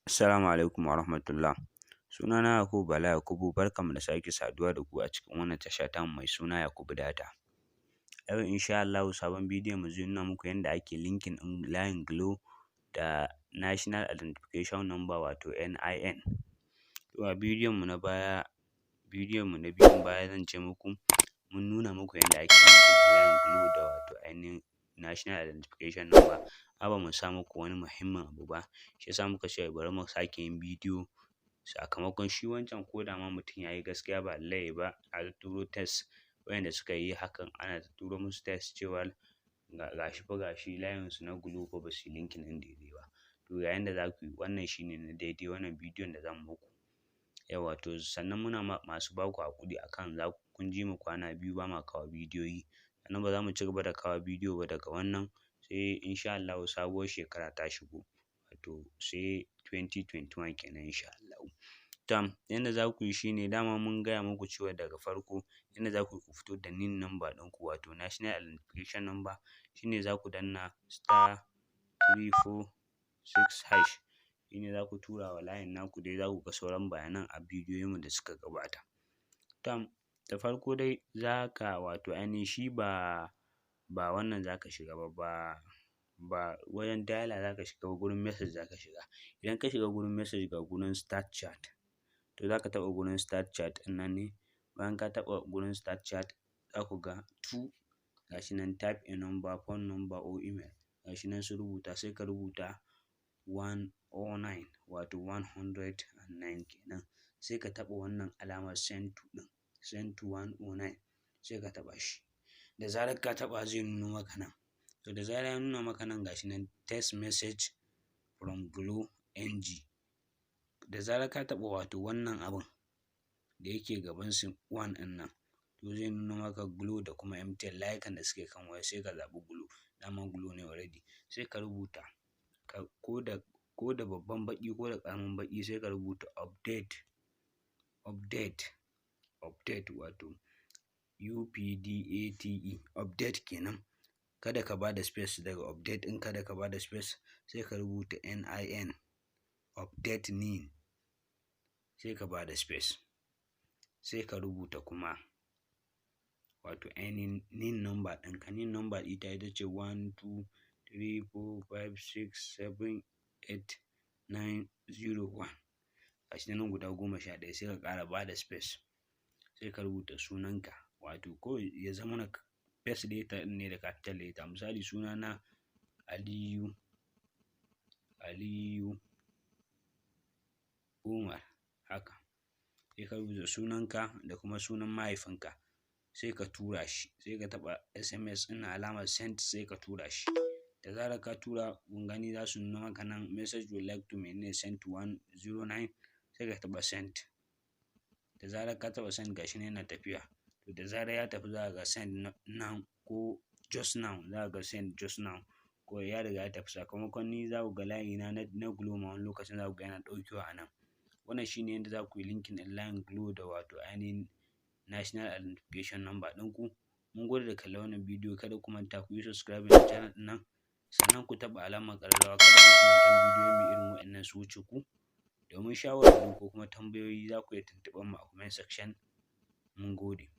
Assalamu alaikum warahmatullah. Sunana Yakubu Bala Yakubu. Barkanmu da sake saduwa da ku a cikin wannan tasha tamu mai suna Yakubu Data. A yau insha Allahu sabon bidiyon mu zai nuna muku yanda ake linking ɗin layin Glo da National Identification Number, wato NIN. To, a bidiyon mu na baya, bidiyon mu na biyun baya zan ce muku, mun nuna muku yanda ake linking ɗin layin Glo da wato ainihin National Identification Number, amma ba mu sa muku wani muhimmin abu ba, shi yasa muka ce bari mu sake yin bidiyo, sakamakon shi wancan ko da ma mutum ya yi, gaskiya ba lallai ya yi ba. A turo text, waƴanda suka yi hakan ana ta turo musu text cewa ga shi fa, ga shi layin su na Glo fa ba su yi linking ɗin daidai ba. To, ga yanda za ku yi, wannan shi ne na daidai wannan bidiyon da zan muku. Yawwa, to sannan muna masu ba ku haƙuri akan za kun ji mu kwana 2 ba ma kawo bidiyoyi. Sannan ba za mu ci gaba da kawo bidiyo ba daga wannan sai insha Allahu sabuwar shekara ta shigo, wato sai 2021 kenan insha Allahu. Tam, yanda za ku yi shi ne, dama mun gaya muku cewa daga farko yanda za ku yi ku fito da NIN number ɗinku, wato National Identification Number, shi ne za ku danna *346#, shi ne za ku tura wa layin naku dai. Za ku ga sauran bayanan a bidiyoyinmu da suka gabata. Tam, da farko dai za ka wato ainihin shi ba wannan za ka shiga ba, ba wajen dialer za ka shiga ba, gurin message za ka shiga. Idan ka shiga gurin message, ga gurin start chat. To, za ka taɓa gurin start chat ɗin nan ne. Bayan ka taɓa gurin start chat, za ku ga to ga shi nan "Type a number, phone number or email", ga shi nan sun rubuta. Sai ka rubuta 109, wato 109 kenan. Sai ka taɓa wannan alamar send to ɗin, send to 109, sai ka taɓa shi. Da zarar ka taɓa, zai nuno maka nan. To, da zarar ya nuna maka nan, ga shi nan "Text message from Glo NG". Da zarar ka taɓa wato wannan abun da yake gaban sim one ɗin nan, to zai nuna maka Glo da kuma MTN, layukan da suke kan waya. Sai ka zaɓi Glo, daman Glo ne already. Sai ka rubuta ko da babban baƙi ko da ƙaramin baƙi, sai ka rubuta update, update, update, wato UPDATE, update kenan. Kada ka bada space daga update ɗin, kada ka bada space. Sai ka rubuta NIN, update NIN, sai ka bada space. Sai ka rubuta kuma wato ainihin NIN number ɗinka. NIN number ita ce 1 2 3 4 5 6 7 8 9 0 1, gashi nan guda 11. Sai ka ƙara bada space, sai ka rubuta sunanka, wato ko ya zamana first letter ɗin ne da capital letter. Misali, sunana Aliyu, Aliyu Umar, haka. Sai ka rubuta sunanka da kuma sunan mahaifinka, sai ka tura shi. Sai ka taɓa SMS ɗin, alamar send, sai ka tura shi. Da zarar ka tura, kun gani za su nuna maka nan "Message you like to menene send to 109". Sai ka taɓa send. Da zarar ka taɓa send, gashi nan yana tafiya. To, da zarar ya tafi, za ka ga "Send now" ko "Just now". Za ka ga "Send just now" ko ya riga ya tafi. Sakamakon ni za ku ga layina na Glo ma wani lokacin za ku ga yana ɗaukewa a nan. Wannan shine yadda za ku yi linking ɗin layin Glo da wato ainihin National Identification Number ɗinku. Mun gode da kallon wannan bidiyo. Kada ku manta ku yi subscribing na channel ɗin nan, sannan ku taɓa alamar ƙararrawa, kada makamantan bidiyoyin mu irin waɗannan su wuce ku. Domin shawarwari ko kuma tambayoyi, za ku iya tuntuɓar mu a comment section. Mun gode.